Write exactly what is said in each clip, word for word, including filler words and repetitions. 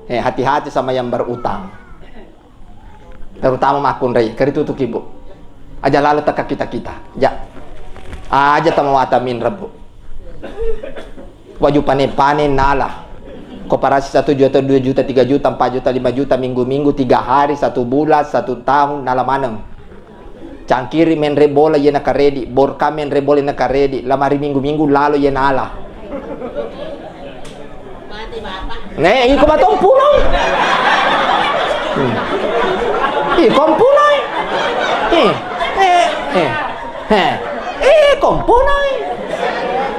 Eh, hati-hati sama yang berutang. Terutama makkunrai, keritutuki, Bu. Aja lalo teka kita-kita. Ja. Aja tamawata min Rebbu. Waju pane-pane nala. Koperasi satu juta, dua juta, tiga juta, empat juta, lima juta, minggu-minggu, tiga hari, satu bulan, satu tahun, nala maneng. Cangkiri menre bola, iye nakaredi. Borka menre bola, iye nakaredi. Lamari minggu-minggu lalo, iye nala. Ne, iko matompulo. Hmm. Iko mpulo. Eh, eh, eh. Eh, iko mpulo.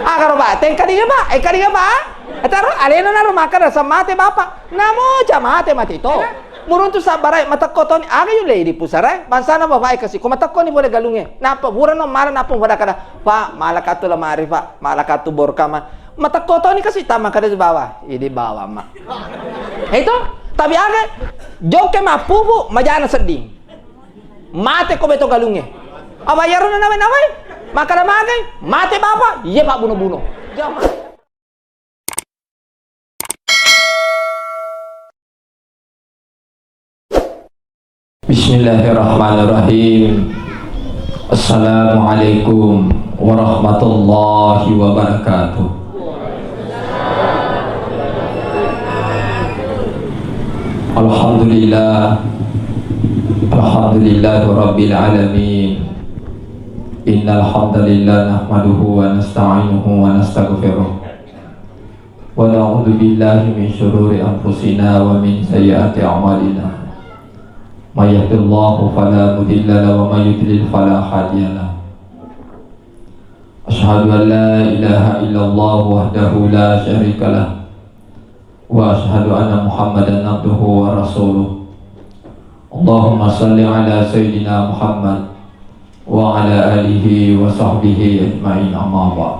Agaro, Pak, tengkalinga, Pak. Eh, kalinga, Pak. Ataro alena naro makkeda, "Samate, Bapak." Namo ja mate, mate to. Muruntu sabbarai, matekko toni, aga yulle di pusara, bangsana bapak e kasi, ko matekkoni pole galungnge. Nappa burano mala nappa pada kada, "Pak, mala katu lamari, Pak, mala katu borkama." Matekko toni kasi tama kada bawa, idi bawa, Mak. Itu, tapi aga, jokke mappupu, majana sedding. Mate ko beto galungnge. Apa iyaro nawai-nawai? Makkada magai, "Mate, Bapak." Iya, Pak, buno-buno. Jama. Bismillahirrahmanirrahim. Assalamualaikum warahmatullahi wabarakatuh. Alhamdulillah. Alhamdulillah rabbil alamin. Innal hamdalillah nahmaduhu wa nasta'inuhu wa nastaghfiruh. ونعوذ بالله من شرور أنفسنا ومن سيئات أعمالنا. من يهد الله فلا مضل له ومن يضلل فلا هادي له. أشهد أن لا إله إلا الله وحده لا شريك له. وأشهد أن محمدا عبده ورسوله. اللهم صل على سيدنا محمد وعلى آله وصحبه أجمعين، أما بعد.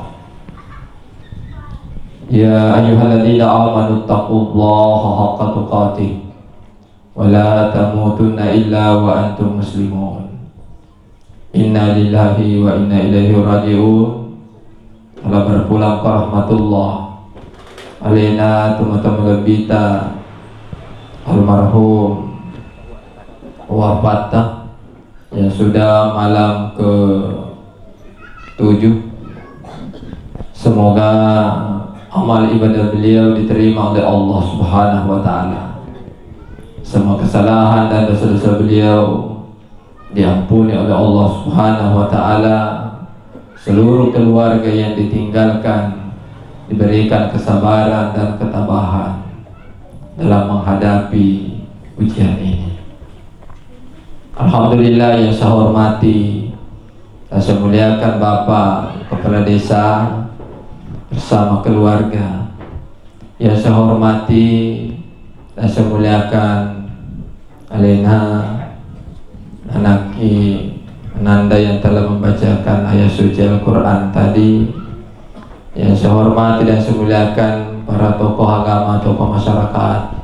يا أيها الذين آمنوا اتقوا الله حق تقاته ولا تموتن إلا وأنتم مسلمون. إنا لله وإنا إليه راجعون. Telah berpulang ke rahmatullah alena tomatoa malebbita almarhum wafatta yang sudah malam ke tujuh. Semoga amal ibadah beliau diterima oleh Allah Subhanahu wa Ta'ala. Semua kesalahan dan dosa-dosa beliau diampuni oleh Allah Subhanahu wa Ta'ala. Seluruh keluarga yang ditinggalkan diberikan kesabaran dan ketabahan dalam menghadapi ujian ini. Alhamdulillah, yang saya hormati dan saya muliakan Bapak Kepala Desa bersama keluarga. Yang saya hormati dan saya muliakan alena anakki Ananda yang telah membacakan ayat suci Al-Quran tadi. Yang saya hormati dan saya muliakan para tokoh agama, tokoh masyarakat,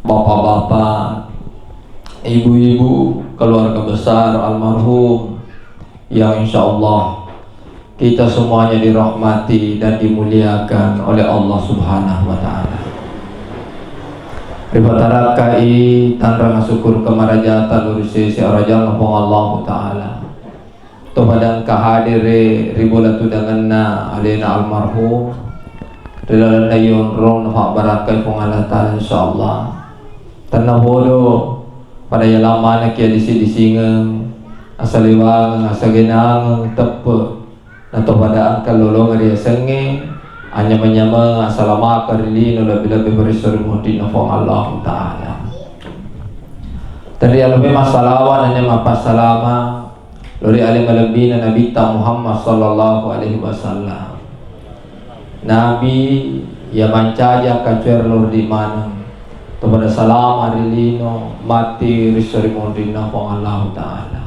bapak-bapak, ibu-ibu, keluarga besar almarhum yang insya Allah kita semuanya dirahmati dan dimuliakan oleh Allah Subhanahu wa Ta'ala. Ripatarakkai tanrang syukur kemarajata lori sese arajang Puang Allah Ta'ala. Topadang kahadere ri bola tudangenna alena almarhum, ri lalenna yonrong nafabbarakkai Puang Allah Ta'ala, insya Allah. Tennapodo pada yalang manekki adisi-disingeng, asalewangeng, asagenangeng, teppe, natopada engka lolongeng riasengnge, anyameng-nyameng, asalamakeng ri lino, lebbi-lebbi paresso ri munrinna Puang Allahu Ta'ala. Tenrialupe massalawa nennia mappassalama lori ale malebbina Nabitta Muhammad sallallahu alaihi wasallam. Nabi iya mancaji akkacoereng lordi maneng, topada salama ri lino, matti ri sori monrinna Puang Allahu Ta'ala.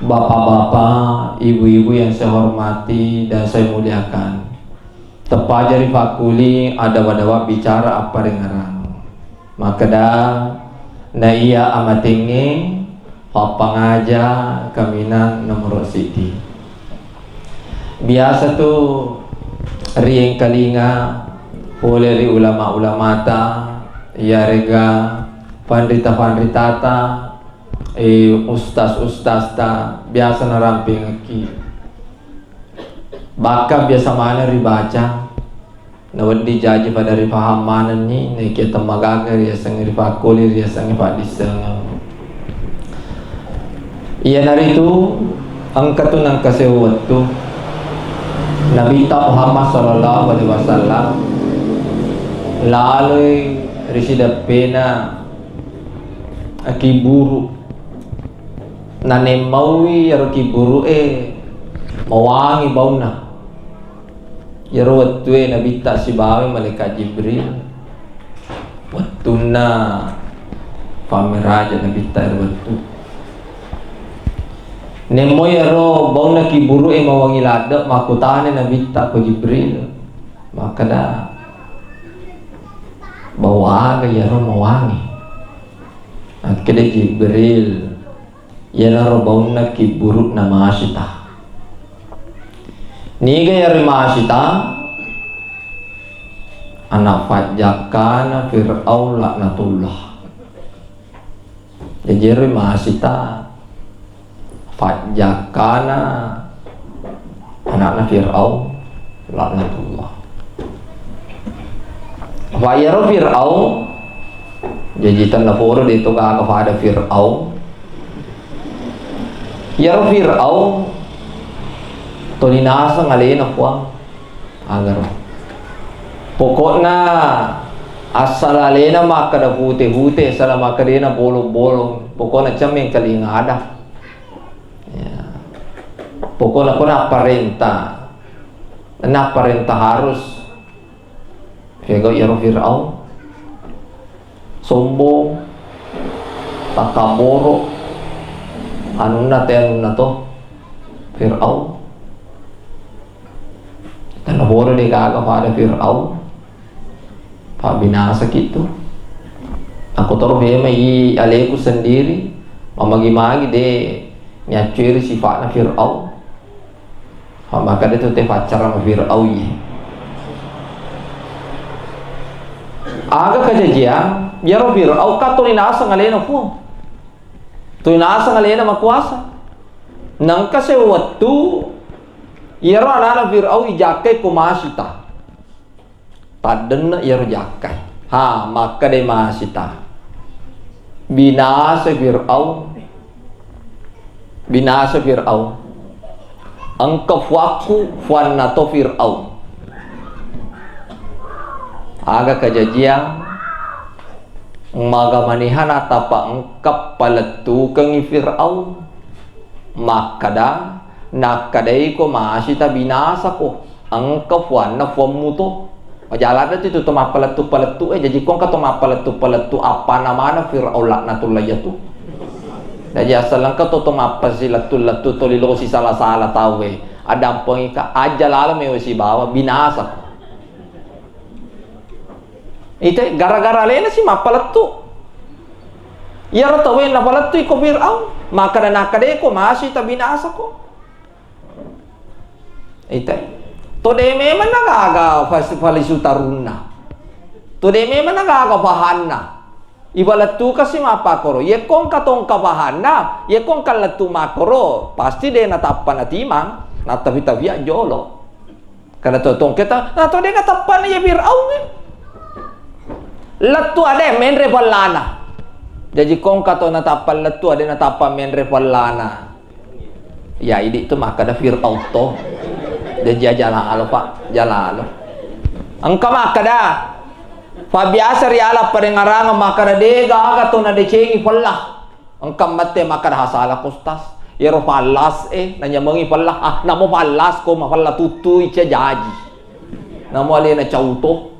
Bapak-bapak, ibu-ibu yang saya hormati dan saya muliakan, teppaja rifakkuli adawa-dawa bicara apparengngerang. Makkeda, na iya amatengnge pappangaja kaminang nomoro siti. Biasa tu riengkalinga pole ri ulama-ulamata, Iyarega fanrita-fanritata, eh, ustas-ustasta biasa narampengekki. Bahkan biasa maneng ribaca, nawedding jaji pada rifahang manenni, naikia temmagaga riasengnge rifakkoli, riasengnge faddissengeng. Iyanaritu engkatu nengka sewa wettu Nabitta Muhammad sallallahu alaihi wasallam laloi ri sideppena kiburu. Nanemmauwi iyaro kiburu'e mawangi baunna. Iyaro wettue Nabitta sibawa malaikat Jibril. Wettunna fammeraja Nabitta ero wettu. Nemmo iyaro baunna kiburu'e mawangi ladde, makkutana Nabitta ko Jibril. Makkeda, "Bau aga iyaro mawangi?" Akkeda Jibril, "Iyanaro baunna kibburu'na masita." Niga iyaro masita? Anak fajjakkana Fir'aun laknatullah. Jaji ero masita fajjakkana anakna Fir'aun laknatullah. Fa iyaro Fir'aun, jaji tennaporo de to gaga fada Fir'aun. Iyaro Fir'aun toli naseng alena Puang. Agaro. Pokokna asal alena makkeda hute-hute, asal makkedana bolong-bolong. Pokokna cemmeng kalinga ada. Ya. Pokokna ko napparenta, napparenta harus. Pegau iyaro Fir'aun. Sombong, takkabboro, anunna te anunna to, Fir'aun. Tennaporo de gaga fada Fir'aun, fabbinasaki tu. Akkutoro memang i aleku sendiri, mamagi-magi de niaccueri sifa'na Fir'aun. Makkeda tu te faccara ma Fir'aun ye. Aga kajajiang, iyaro Fir'aun ka tuli naseng alena Puang. Tuli naseng alena makuasa. Nengka sewwa wettu, iyaro anana Fir'aun ijakkai ko masita. Taddenne iyaro jakkai. Ha, makkeda masita. Binasa Fir'aun. Binasa Fir'aun. Engka fuakku, fuanna to Fir'aun. Aga kajajiang, maga manehana tapa engka palettukengngi Fir'aun. Makkeda, nakkedaiko masita binasako, engka fuanna fuammu to. Majaladde tu to mappalettu-palettu e, jaji ko engka to mappalettu-palettu appana maneng Fir'aun laknatullah jatu. Jaji asal engka to to mappasilettu-lettu toli losi sala-sala tau e, addampengika aja lalo mewa sibawa binasako. Ite gara-gara alena si mappalettu. Iyaro tauwe napalettu iko Fir'aun, makkeda nakkedeko masita binasako. Ite. To de memang nagaga fas-, falisu tarunna. To de memang nagaga pahanna. Ipalettukasi mappakkoro. Yekko engka tongka pahanna, yekko engka lettu makkoro, pasti de natappa natimang, nattafi-tafiang jolo. Kada to tongketa, na to de natappana ya Fir'aun e. Lettu ade menre pallana. Jaji kongka to natappa lettu ade natappa menre pallana. Ya idi tu makkeda Fir'aun to. Jaji aja lalo, Pak, aja lalo. Engka makkeda, fa biasa riala padengarang makkeda de gaga to nadecengi pella. Engka mette makkeda, "Ha, salako, Ustaz. Iyaro fallas e, nanyamengi fella." Ah, namo fallas ko mafella tuttui cia jaji. Namo alena cauto.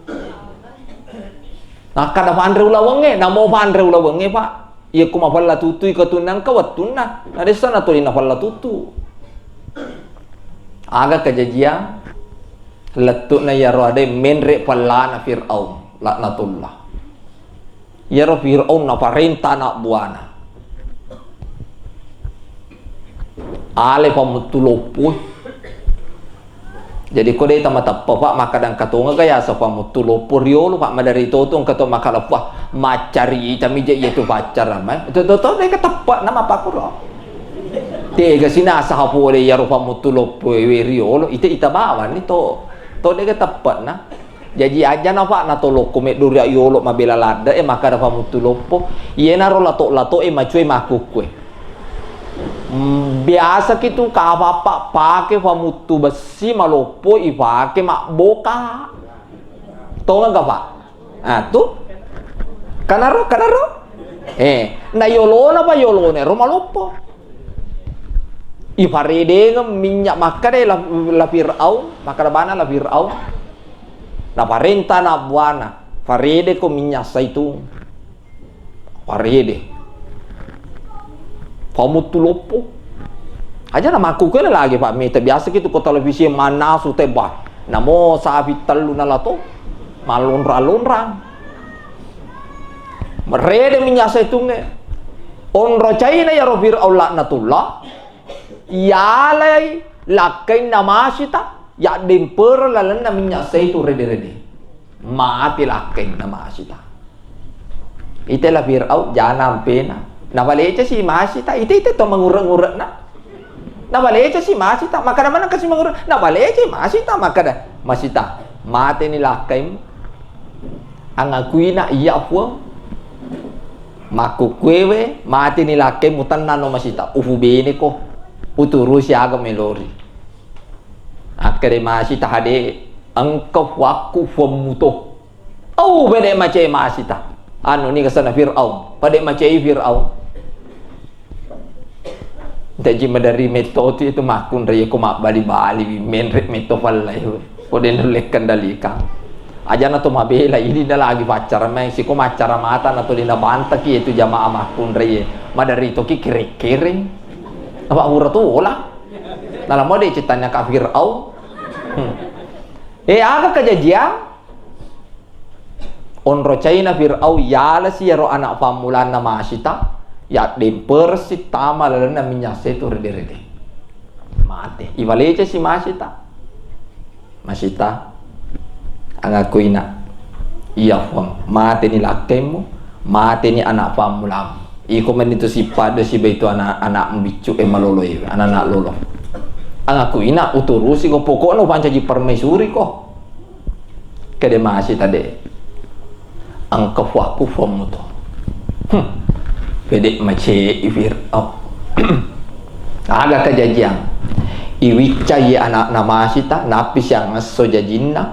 Nakkeda fanre ulawengnge, namo fanre ulawengnge, Pak. Iyakko mafella tuttui ketunna engka wettunna. Nadessa natuli nafella tuttu. Aga kajajiang? Lettu'na iyaro ade menre pellana Fir'aun, laknatullah. Iyaro Fir'aun naparenta ana' buana. Ale famuttu loppo. Jadi ko de' tamateppe', Pak, makkadang katonga ga yaseng famuttu loppo riolo, Pak, maderri to tu engka to makkada, "Wah, maccarita mi je' iya tu paccara mai." To, to, to, de' kateppe'na mappakuro. Tega sinasa pole iyaro famuttu loppo ewe riolo, ita, ita bawang ni to, to de' kateppe'na. Jaji aja na, Pak, na to lokko medduri yolo mabela ladde' e makkada famuttu loppo. Iyenaro lato-lato e macue makkukkue. Mm, biasa ki tu kapang, Pak, pake famuttu bessi maloppo ipake mabboka. Tongeng ga, Pak? Ah, tu. Kanaro, kanaro? Eh, na yolona, Pak, yolona ro maloppo. Ifaredengeng minnya' makkada la, la Fir'aun, makkada bana la Fir'aun. Naparenta ana' buana, "Farede ko minnya' zaitun." Farede. Famuttu loppo. Aja na makkukkue lagi, Pak, mita biasa ki tu ko televisi mannasu tebba. Namo sapi tellu nalato. Mallonrang-lonrang. Merede minnya' zaitungnge. Onro caina yaro Fir'aun laknatullah. Yalai lakkainna Masita, yaddempereng lalenna minnya' zaitun rede-rede. Mate lakkainna Masita. Ite la Fir'aun jana ampena. Napalecesi Masita, ite-ite to mangure-ngure'na. Napalecesi Masita, makkada maneng kasi mangure. Napalecesi Masita, makkada, "Masita, mateni lakkaimmu." Angakuina, "Iya, Puang." Makkukkuewe, "Mateni lakkaimmu, tennano Masita, ufubeneko, uturusi aga melori." Akkeda Masita, "Hade, engka fuakku fuammu to." Au, pede' macai Masita. Anu ni kesana Fir'aun. Pede' macai Fir'aun. Jaji maderri metto tu itu makkunrai ko mabbali-bali, menre' metto pallai. Ko de' nulle kendalikan. Ajana to mabela, ini na lagi paccara mai, siko maccara mata na to dina bantaki itu jamaah makkunrai. Maderri toki kereng-kereng. Apa pura tola? Nalamo de' ceritanya ka Fir'aun. Hmm. Eh, aga kajajiang? Onro caina Fir'aun yalasi yaro ana' fammulanna Masita, yaddempersi tama lalenna minnya' zaitun rede-rede. Mate. Ifalecesi Masita. Masita, angakuina, "Iya, Puang, mateni lakkaimmu, mateni ana' fammulammu." Iko meni tu sippaddo siba itu ana'-ana'mu biccu e malolo e, ana'-ana' lolo. Angakuina, uturusi ko, pokokna upancaji permaisuri ko. Kede' Masita de'. Engka fuakku fuammu to. Hmm. Pede' macai Fir'aun. Aga kajajiang? Iwiccai ana'na Masita, nappi siangesso jajinna,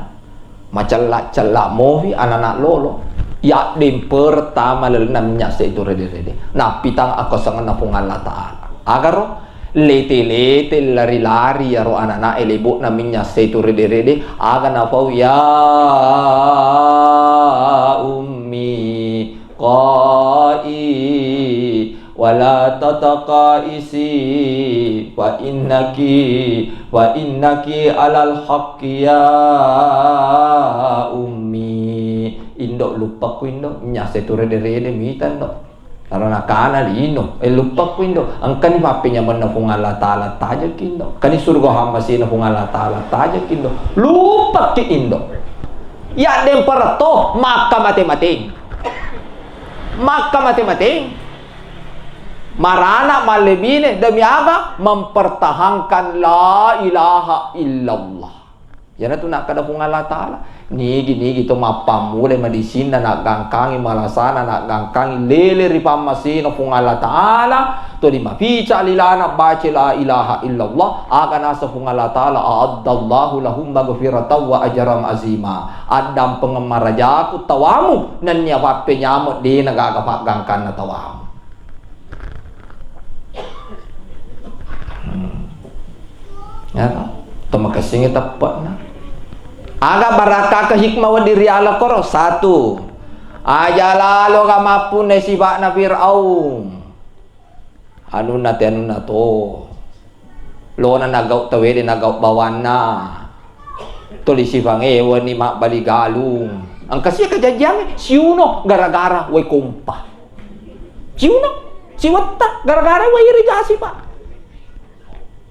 macella-cella mofi anana' lolo. Yaddempereng tama lalenna minnya' zaitun rede-rede. Nappitang akkosangenna Puang Allah Ta'ala. Agaro? Lete-lete, lari-lari yaro anana'e lebo'na minnya' zaitun rede-rede, aga nafau, "Ya ummi, qai, wala tataqaisi, fa innaki, fa innaki alal haqqi ya ummi." Indo', luppakku, Indo', minnya' zaitun rede-rede mita, Indo'. Naro nakana lino, "Eh, luppakku, Indo, engkani pappenyamenna Puang Allah Ta'ala, tajaki, Indo. Engkani suruga hammasina Puang Allah Ta'ala, tajaki, Indo." Luppakki, Indo. Yaddempereng to, makka mate-mateng. Makka mate-mateng. Marana mallebine, demi aga? Mempertahankan la ilaha illallah. Iyanatu nakkeda Puang Allah Ta'ala, nigi-nigi to mappammula madisinna, naggangkangi malasana, naggangkangi lele ri pammasena Puang Allah Ta'ala, tuli mapica lilana baca la ilaha illallah, aga naseng Puang Allah Ta'ala, "A'addallahu lahum maghfiratan wa ajran azima." Addampengeng marajaku tawamu, nennia pappenyameng de' nagaga paggangkanna tawamu. Hmm. Ya toh? To makessingngi teppe'na. Aga barakka ke hikmah wedding riala koro? Satu. Aja lalo ga mappunna sifa'na Fir'aun. Anunna te anunna to. Lona nagau tauwe de' nagau bawanna. Tuli sifangeweni mabbali galung. Engka sia kajajiangnge, siuno gara-gara wae kompa. Siuno, siwetta gara-gara wae irigasi, Pak.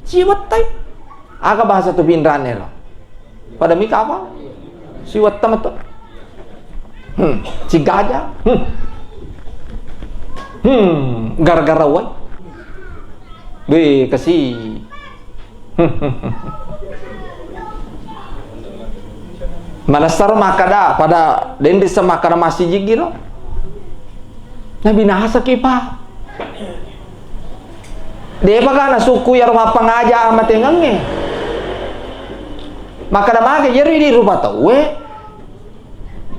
Siwettai. Aga bahasa tu pinranne ro? Pada mika apa? Siwetta meto. Hmm, sigaja. Hmm. Hmm, gara-gara wai. Be, kasi. Manessaro makkada, pada denrissa makkada masijiggi ro. Nabinasaki, Pak. De'pa ga nasukku iyaro mappangaja amatengengnge. Makkada mage, iyaro idi rupa tauwe.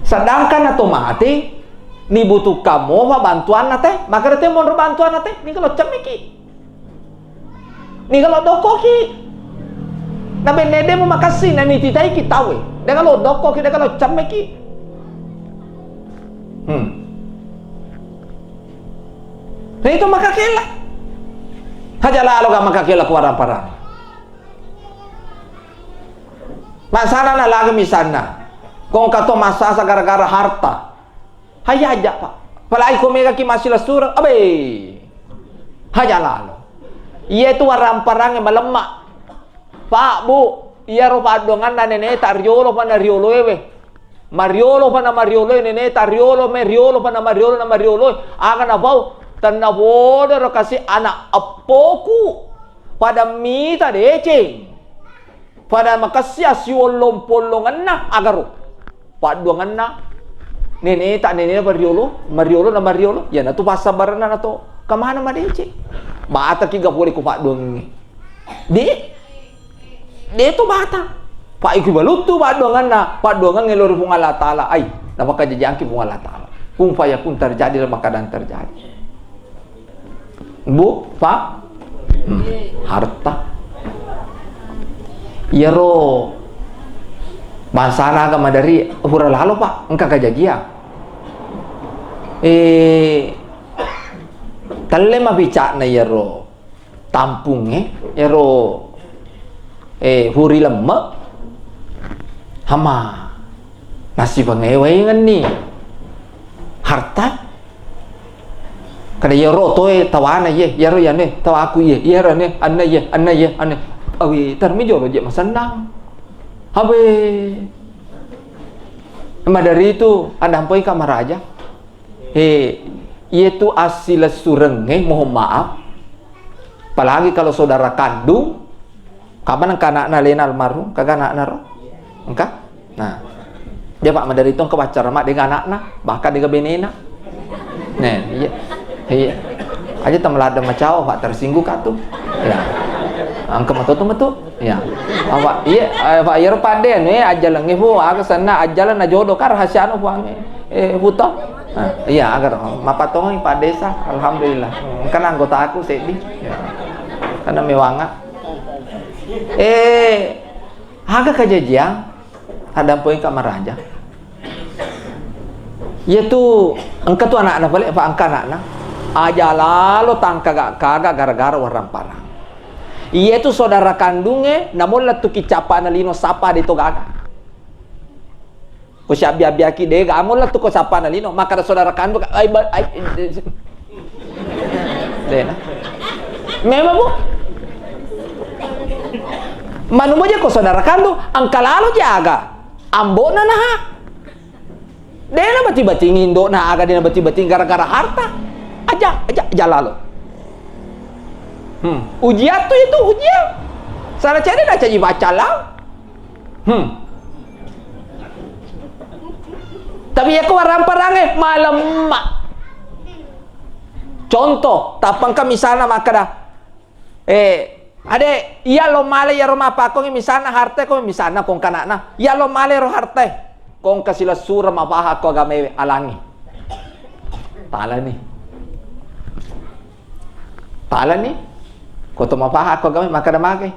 Sedangkan nato mate, nibutuhkan mofa bantuanna te. Makkada te monro bantuanna te, niga lo cemmeki. Niga lo dokkoki. Nabenne demo makassi, nanititaiki tauwe. Dega lo dokkoki, dega lo cemmeki. Hmm. Nah, itu makakella. Haja lalo ga makakella ku warang-parang. Masalah na lagi misalna. Kong kato masasa gara-gara harta. Haja aja, Pak. Apalagi ko mega ki masila surang. Abe. Haja lalo. Iya itu warang-parang malemma. Pak, Bu, iyaro paddoanganna neneta riolo pa na riolo ewe. Mariolo pa na mariolo e neneta riolo me riolo pa na mariolo na mariolo e. Aga na pau? Tenna bodoro kasi anak eppoku. Pada mita deceng. Pada makassi asiwollong-pollongenna agaro. Padduangenna neneta, nenena mariolo, mariolo na mariolo, iyanatu passabarenna nato kemana madeceng. Bataki ga pole ko padduangengnge. De, de to bata. Pa iku baluttu padduangenna, padduangengnge lo ri Puang Allah Taala. Ai, napakajajangki Puang Allah Taala. Kun fayakun, terjadi, dalam keadaan terjadi. Bu, Pak? Hmm, harta. Iyaro bangsana aga maderi pura lalo, Pak, engka kajajiang. Eh, telle mapicakna iyaro tampungnge, iyaro, eh, huri lemme. Hama, nasipengewaingenni harta. Kada iyaro toe tawana iye, iyaro iyane tawaku iye, iyaro ane anna iye, anna iye, ane. Awi, termi jolo je masennang. Abe. Madari itu adampoi ka maraja. He, iyetu assilessurengnge, mohon maaf. Apalagi kalau saudara kandung, kapan engka anakna alena almarhum, kaga anakna ro? Engka? Nah. Dia Pak madari tong ke pacara mak dega anakna, bahkan dega benena. Nah, iya. Iya. Aja tamaladde macawa, Pak, tersinggung katu. Ya. Engka metu tu metu. Ya. Apa? Iya, eh, Pak, iyaro padde anu, eh, ajjalengnge, Bu, aga senna ajjalenna jodo ka rahasiana, Puang, eh, Puto. Nah, iya, agar mapatongeng Pak Desa, alhamdulillah. Engka anggota aku seddi. Ya. Karena mewanga. Eh, aga kajajiang, ada poin ka maraja. Iyatu engka tu anakna pale, Pak, engka anakna. Aja lalo tangkaga-kaga gara-gara warang parang. Iyatu saudara kandungnge, namo lettuki cappana lino sapa de to gaga. Ko siabbi-abbiaki dega, amo lettu ko cappana lino, makkada saudara kandung, ai, ba-, ai, dena. Memang, Bu. Manu moja ko saudara kandung, engka lalo jaga. Ambo'na naha. Dena bati-batingi indo'na aga dena bati-batingi gara-gara harta. Aja, aja, aja lalo. Hmm. Ujian tu itu ujian. Sana cari na caji baca lao. Hmm. Tapi ya ko warang-parangnge malemma. Contoh, tappa engka misalna makkada, Eh, ade, iya lo male iyaro mapakkongi misalna hartae ko misalna kong kanakna. Iya lo male ro hartae. Kong kasilessureng mapaha ko agamae alangi. Talani. Talani. Ko to mapaha ko agamae makkada mage.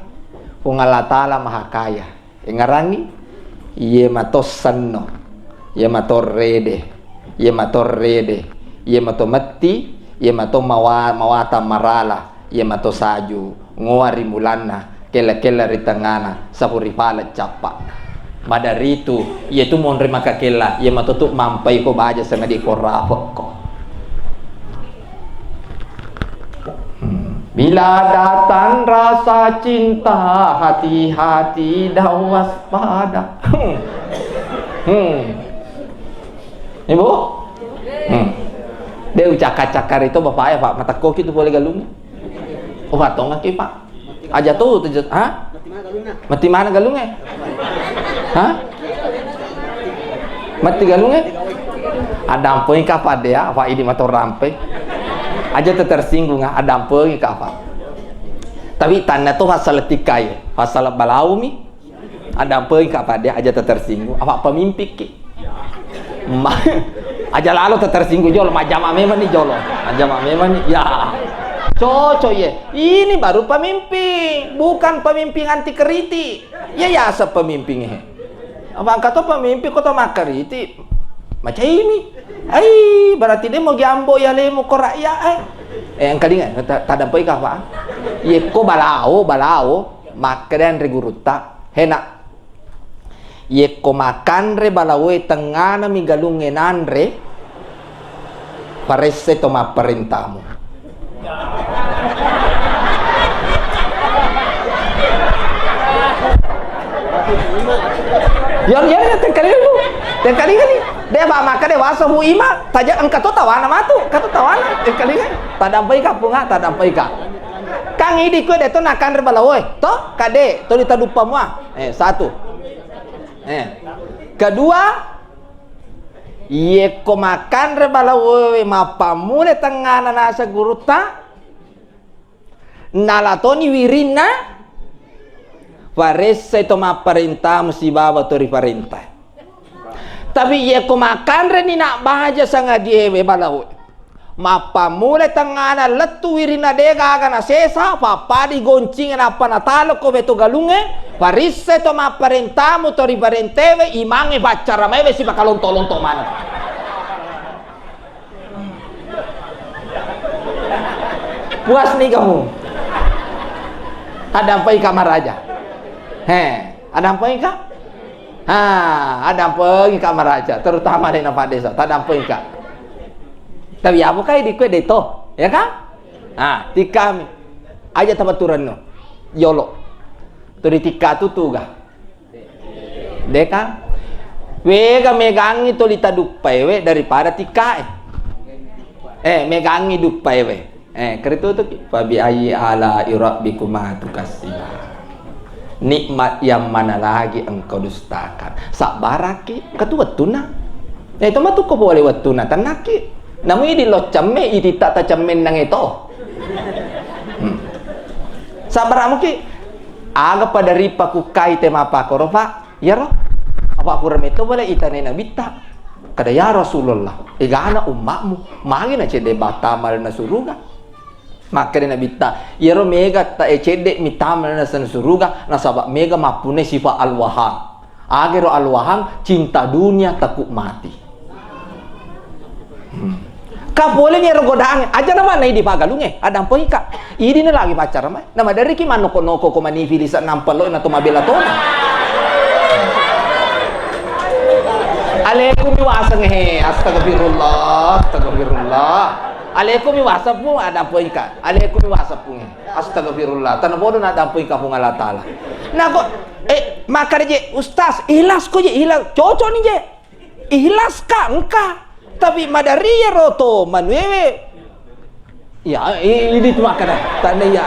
Puang Allah Taala Maha Kaya. Engngerangngi, iye mato senno, iye mato rede, iye mato rede, iye mato metti, iye mato mawa-, mawatang marala, iye mato saju, ngoa ri mulanna, kella-kella ri tengngana, sapu ri pale cappa. Madaritu, iye tu monri makakella, iye mato tu mampai ko baja sangadi ko rapekko. Hmm. Bila datang rasa cinta, hati-hati dan waspada. Hmm. Hmm. Ibu? Hmm. De ucakka-cakka itu bapak ya, Pak. Matekkoki tu pole galung. Oh, patongaki, Pak. Aja tu, tu, ha? Matti mana galungnge? Ha? Matti galungnge? Addampengika, Pak, de, ya, Pak, idi mato rampe. Aja tersinggung, ah, addampengika, Pak. Tapi tanna to masalah tikkai, masalah balaumi. Addampengika, Pak, de, aja tersinggung. Apa pemimpikki? Ma-, aja lalo tersinggung jolo, majjama memang ni jolo. Majjama memang ni. Ya. Cocok ye. Ini baru pemimpin, bukan pemimpin anti kritik. Ya, ya, asa pemimpin he. Apa engka to pemimpin ko to makkaritik? Macaimi. Ai, berarti de mo giambo ya lemo ko rakyat, eh. Eh, engkalinga, ta-, taddampengika, Pak. Yekko balao, balao, makkeda anre gurutta. Hena. Yekko makanre balaoe tengngana mi galungnge nanre, paressai to mapparentamu. Yar, yar, yar, tengkalinga lu. Tengkalinga ni. De, ba, maka de wasa bu ima, taja engka to tawana matu, engka to tawana, tengkalinga. Taddampengika, Punga, taddampengika. Kang idi kue de to nakanre balaoe, to, kade, to ditaduppa mua. Eh, satu. Eh. Kedua, yekko makanre balaoe mappammule tengngana naseng gurutta, nalatoni wirinna, paressai to mapparentamu sibawa to riparenta. Tapi yekko makanreni nak baja sangadiewe balaoe, mappammulai tengngana lettu wirinna de gaga nasesa, pappada goncingna nappa natalokko beto galungnge, parissai to mapparentamu to riparentewe, imangnge paccaramaiwe sipakalonto-lonto maneng. Puas ni kamu? Addampengika maraja. He, addampengika? Ha, addampengika maraja, terutama de na Pak Desa, taddampengika. Tapi apa kai di kue de to, ya kan? Ha, tikkami. Aja tabaturanno. Yolo. Tu di tikka tu tuga. Deka? Wega megangngi toli taduppaewe daripada tikkae. Eh, megangngi duppaewe. Eh, keritutuki. Fabi ayyi ala rabbikuma tukassiba. Nikmat yang mana lagi engkau dustakan? Sabbaraki, engka tu wettuna. Eh, to matu ko pole wettuna, tennaki. Namu idi lo cemme, idi tak ta cemmennang eto. Hmm. Sabbaramuki. Aga pada ripa kukkai te mappakoro, Pak? Iyaro? Apa pura metto bale itane Nabitta? Kada, "Ya Rasulullah, egana ummatmu, magi na cedde batta malena suruga?" Makkeda Nabitta, "Iyaro mega ta e cedde mi tamalena sen suruga, nasaba mega mappune sifa al-waham." Agero al-waham, cinta dunia, takut mati. Hmm. Ka pole ni ero godang, aja na mana idi pagalunge, addampengika. Idi na lagi pacar mai. Na maderiki manoko-noko ko manifi lisa nampelo na to mabela tona. Alaikum waseng he, astagfirullah, astagfirullah. Alaikum waseng pun addampengika. Alaikum waseng pun he. Astagfirullah. Tana bodo na addampengika Puang Allah Taala. Na ko, eh, maka je, Ustaz, ikhlas ko je, ikhlas. Cocok ni je. Ikhlas ka engka. Tapi madari iyaro to manuewe. Ya, i-, ini tu makkada. Tanda ya.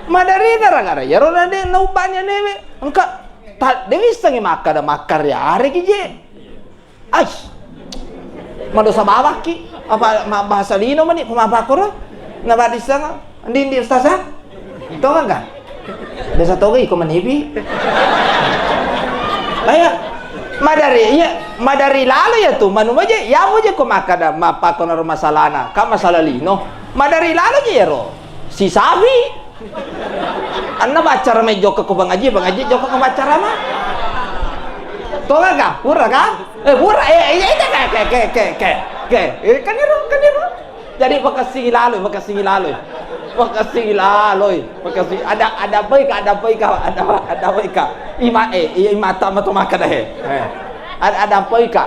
Madari gara-gara iyaro na de naubani anewe. Engka ta-, de wissengi makkada makkari areki je. Ais. Madosa bawakki. Apa ma-, bahasa lino mani pemapakoro. Na badisanga. Ndi-ndi ustazah? Tongeng ga? Biasa toga iko manipi. Ayo, madari iya, madari lalo ya tu, manu aja, ya aja ko makkada, mappakkono ro masalana, ka masalah lino. Madari lalo je ro. Si Safi. Anna bacara mai jokka ko pangaji, pangaji jokka ko bacara ma. Tongeng ga? Pura ga? Eh, pura, eh, eh, eh, ke, ke, ke, ke, ke. Eh, kan iro, kan iro. Jadi makessing laloi, makessing laloi. Makessing laloi, makessing. Ada, ada apa ika, ada apa ika, ada, ada apa ika. Ima, eh, iya, imata matu makkada he. Eh. Ada, ada apa ika.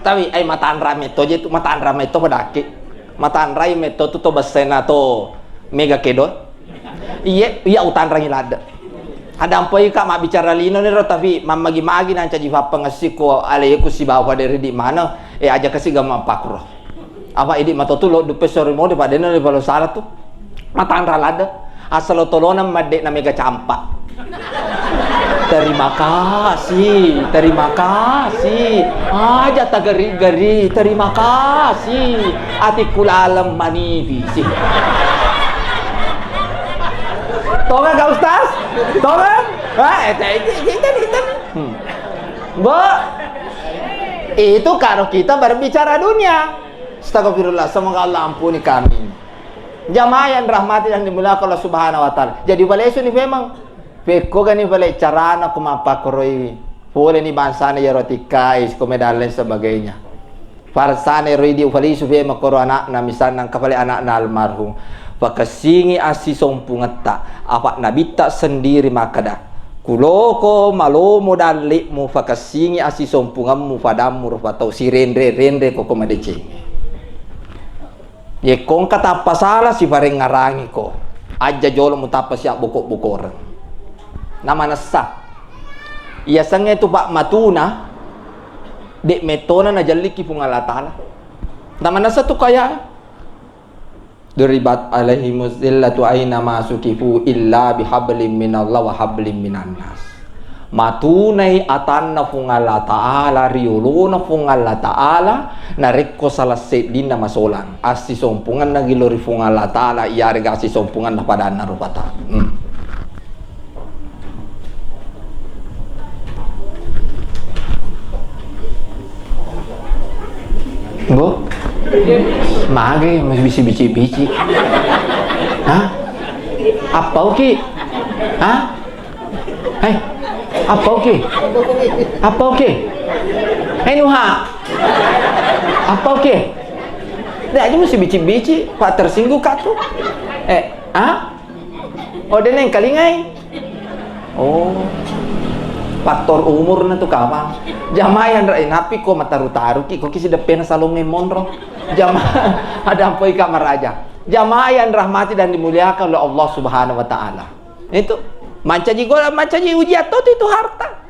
Tapi, eh, matanra metto je tu, matanra metto padaki. Matanrai metto tu to bessena to. Mega kedo. Iye, iya utanrangi ladde. Adampai ka mabbicara lino niro, tapi mammagi-magi nancaji fappangessi ko aleku sibawa faderi di mana, e aja kasi gampang pakro. Apa idi matotu lo duppe sori mode padena le balo sala tu. Matanra ladde. Asal tolona madde na mega campa. Terima kasih, terima kasih. Aja tagari-gari, terima kasih. Atikku laleng manipi sih. Tonga ka Ustaz? Tonga? Ah, eh, eh, eh, eh, eh, eh. Hmm. Bo, itu kalau kita berbicara dunia. Astagfirullah, semoga Allah ampuni kami. Jamaah yang dirahmati dan dimuliakan Allah Subhanahu wa Ta'ala. Jadi, balesu ni memang. Pekko gani bale carana ko mappakoroi pole ni bangsana yaro tikkai, siko medal lain sebagainya. Farsana ero idi ufalisu fe makoro anakna, misalna engka fale anakna almarhum. Fakessingi assisompungetta, apa nabitta sendiri makkeda, kuloko malomo dalle'mu, fakessingi assisompungemmu, fadammu rupa tau sirenre-renre koko madeceng. Yekko engka tappa sala, siparengngarangiko. Ajja jolo mutappa siabboko-bokoreng. Namanessa. Iyasengnge tu, Pak, matuna, de' mettona najelliki Puang Allah Ta'ala. Namanessa tu kaya, "Duribat alaihimuz zillatu aina ma sukifu illa bihablim minallah wa hablim minan nas." Matunai atanna Puang Allah Ta'ala, riolona Puang Allah Ta'ala, narekko salah seddinna masolang, assisompungenna gilo ri Puang Allah Ta'ala, iyarega assisompungenna padanna rupa tau. Hmm. Bo? Mage masih bisi-bisi-bisi. Hah? Apa oke? Hah? Hei, apa oke? Apa oke? Hei, Nuha. Apa oke? Dek aja mesti bici-bici, Pak, tersinggung kak tuh. Eh, ah? Oh, dia neng kalingai. Oh. Faktor umur na tuh, kamang. Jamaah yang rai napi ko mataru-taru ki, ko kisi depena salonge monro. Jamaah ada ampoi kamar aja. Jamaah yang rahmati dan dimuliakan oleh Allah Subhanahu wa Ta'ala. Itu mancaji gola, mancaji ujian to itu harta.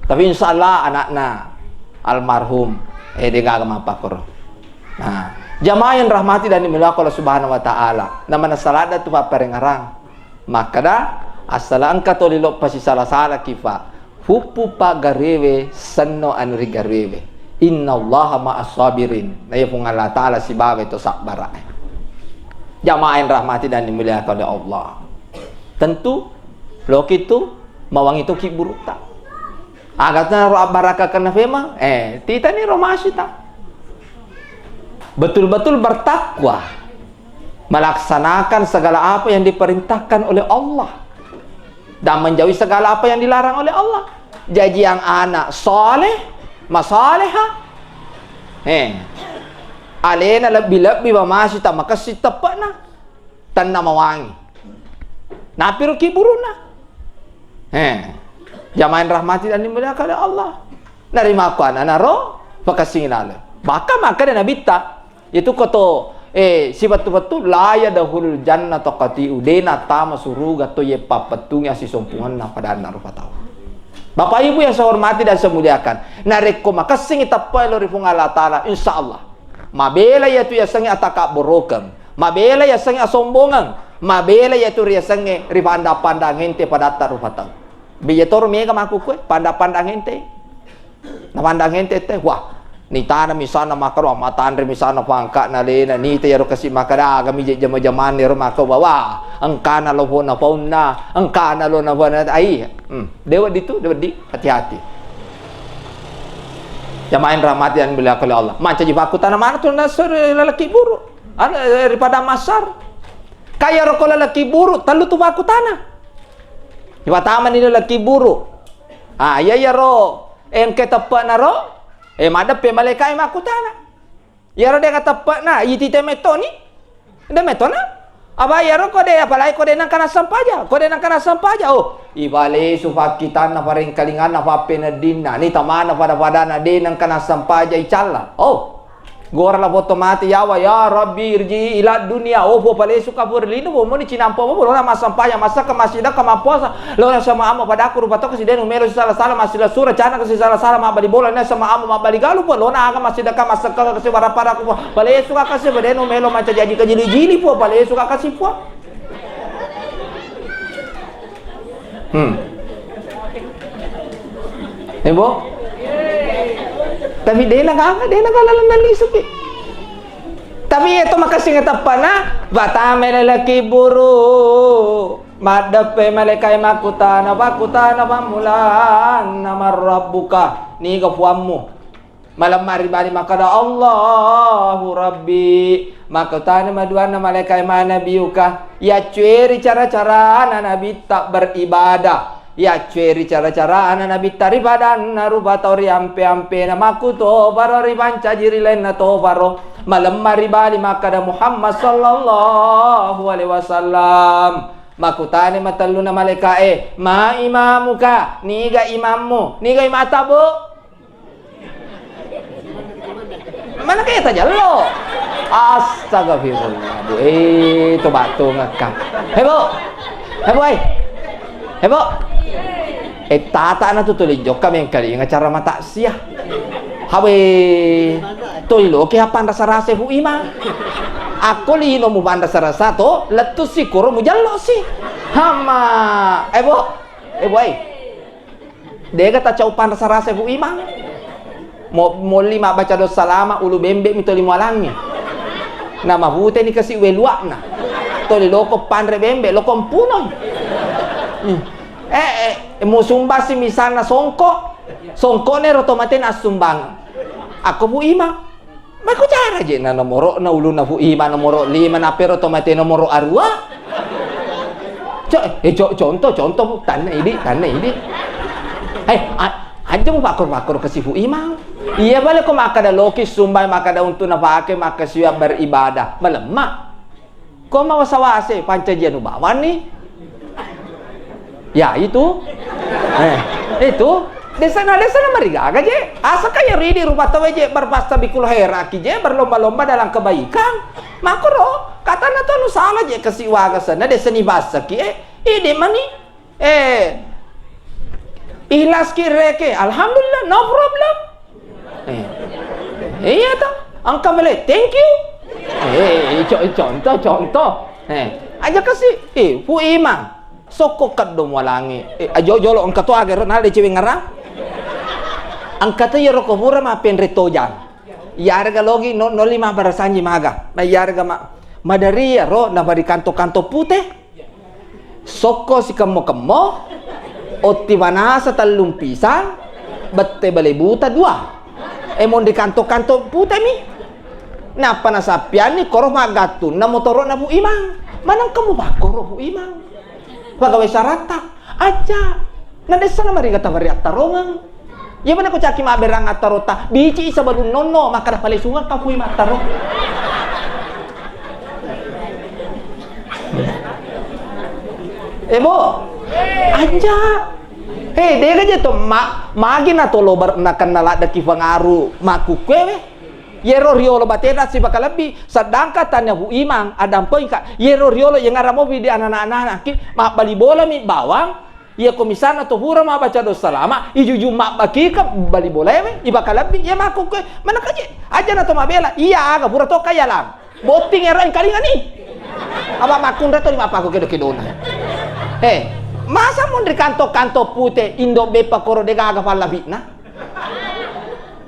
Tapi insya Allah anakna almarhum, eh, de gaga mappakoro. Nah, jamaah yang rahmati dan dimuliakan Allah Subhanahu wa Ta'ala. Nama nasalada tu papparengarang. Makkada, assala engka toli lo pasisala-salaki, Pak. Huppu paggarewe, senno anri garewe. Innallaha ma'as sabirin. Na iya Puang Allah Ta'ala sibawa to sabbara. Jamaah yang rahmati dan dimuliakan oleh Allah. Tentu, loki tu, mawangi toki burutta. Agatna ro abbaraka kena fema, eh, titani ro masita. Betul-betul bertakwa. Melaksanakan segala apa yang diperintahkan oleh Allah dan menjauhi segala apa yang dilarang oleh Allah. Jaji yang anak soleh, masaleha, eh, alena lebbi-lebbi mamasi tamakessi teppe'na, tenna mawangi. Napiruki buruna. Eh, jamaah rahmati dan dimuliakan oleh Allah. Narimako anana ro, pakessingi laleng. Bahkan makkeda Nabitta, Itu koto, eh, sifat-sifat tu la yadkhulul jannata qati'u, de nattama suruga to ye pappettungi assisompungenna padanna rupa tau. Bapak Ibu yang saya hormati dan saya muliakan, narekko makessingi teppa lo ri Puang Allah Ta'ala, insya Allah mabela yatu yasengnge atakabborokeng, mabela yasengnge asombongeng, mabela yatu riyasengnge ripandang-pandang ente padatta rupa tau. Beja toro mega makkukue, pandang-pandang ente. Napandang ente te, wah, nitana misalna makkaro, matanre misalna pangka'na alena, nita yaro kasi makkada, agami je jama-jamanna yaro makkaro, wah, engkana lo pona paunna, engkana lo na pona ai. Hmm, dewa ditu, dewa di, hati-hati. Jamaah yang rahmati dan dimuliakan oleh Allah. Mancaji pakkutana mana tu nasur lalaki buru. Anu, eh, ri padang mahsyar. Kaya ro ko lalaki buru, tellu tu pakkutana. Ipatamani lalaki buru. Ah, iya, iya ro. Engke teppe'na ro, eh, maddeppe malaikae makkutana. Iyaro de' kateppe'na, itite mettoni? De' mettona? Apa iyaro ko de', apalagi ko de' nengka nassempaja, ko de' nengka nassempaja. Oh, ibalesu fakkitanna, parengkalinganna, pappeneddinna, ni tamana pada-padana de' nengka nassempaja icalla. Oh. Gora la foto mati yawa, ya Rabbi irji ila dunia. Oh, Puang, palesuka, Puang, ri lino, Puang, moni cinampa mo, lona massempajang, massakka, massidakka, mappuasa, lona sama amo padaku rupa tokka si denu melo sisala-sala, massila sura, canaka sisala-sala, mabbali bola, na sama amo mabbali galu, Puang, lona aga massidakka, massakka kasi, wara-para ku, Puang, palesuka kasi, Puang, denu melo mancaji aji kajili-jili, Puang, palesuka kasi, Puang. Hmm. Eh, Bo? Tapi de' na gaga, de' na gaga lalenna lisu ki. Tapi iya to makessing teppana, watame lalaki buru. Maddeppe malaikae makkutana, pakkutana pammulanna, "Man rabbuka?" Niga puammu? Malemma ri bali makkeda, "Allahu Rabbi." Makkutana maduanna malaikae, "Ma nabiyuka?" Yaccueri cara-carana nabitta beribadah. Yaccueri cara-carana nabitta ri padanna rupa tau ri ampe-ampena, makkutoparo ripancaji ri lainna toparo. Malemma ri bali makkeda, "Muhammad sallallahu alaihi wasallam." Makkutana matelluna malaikae, "Ma imamuka?" Niga imammu? Niga imata, Bu? Mana kayak tajallo? Astagfirullah, Bu. Eh, to batu ngekka. Hei, Bu. Hei, Bu, eh. Hei, Bu. Eh, tata na tu tuli jokka mengkalinga cara mata sia. Hawe. Tuli loki hapan rasa-rasa fu ima. Aku lino mu ban rasa-rasa to, lettu si kuro mu jallo si. Hama. Eh, Bu. Eh, Bu, eh. Dega tacau panrasa-rasa fu imang. Mo-, molli mabbaca doa salama, ulu bembe mi toli mualangi. Nama hute ni kasi weluakna. Toli loko panre bembe, loko mpunoi. Hmm. Eh, eh, mo sumbasi misalna songko. Songko ne roto mate na sumbang. Ako fu imang. Mako cara je na nomoro na uluna fu ima nomoro lima na pero to mate nomoro arua. Co-, eh, co-, contoh, contoh, Bu. Tanna idi, tanna idi. Eh, a-, aja mu pakor-pakor ke si fu imang. Iya bale ko makkada loki sumbai makkada untuk na pake makkasiwa beribadah. Malemma. Ko mawasa-wase pancaji anu bawanni. Ya, itu. Eh, itu. Desana, desana marigaga je. Asaka ya ridi rupa tawe je berpasta bikul heraki je berlomba-lomba dalam kebaikan. Makuro, katana tu anu salah je kesiwaga sana desani basaki, eh. Ide mani. Eh, ikhlas ki reke, alhamdulillah, no problem. Eh. Iya toh, engka mele, thank you. Eh, co-, contoh, contoh. Eh, aja kasi, eh, fu imang. Sokko keddo mualangi. Eh, ajo jolo engka to agero nale cewek ngarang. Engka to yero ko pura ma penre tojang. Yarega logi no, no lima barasanji maga. Na yarega ma, madari yero na bari kanto-kanto pute. Sokko sikemmo-kemmo, otti manasa tellung pisang, bette bale buta dua. E, monri kanto-kanto putemi. Nappa nasappianni koro maggattunna motoro'na Bu Imang. Maneng kamu pakkoro Bu Imang? Pagawe saratta. Aja. Nadessa namariga tawari attarongeng. Iya mana ko caki mabberang attarota, bici sebelum nonno, makkada palesungeng kapui mattaro. Eh, Bo. Aja. He, dega je to ma-, magi na tolo bar-, nakenna laddeki pengaruh makkukkuewe. Yero riolo batena sibakalebbi, sedangkan tania Bu Imang, adampoingka, yero riolo yang aramobi di anak-anak ki, mabbali bola mi bawang, iya ko misalna to pura mabbaca doa salama, ijuju mabbakika bali bolaewe, ibakalebbi, iya makkukkuewe, manakaje, aja na to mabela, iya aga pura to kayalang. Botting ero engkalinga ni. Apa makkunra to lima paku kedo-kedona. Eh, masa mun ri kanto-kanto pute indo beppa koro degaga pallabikna?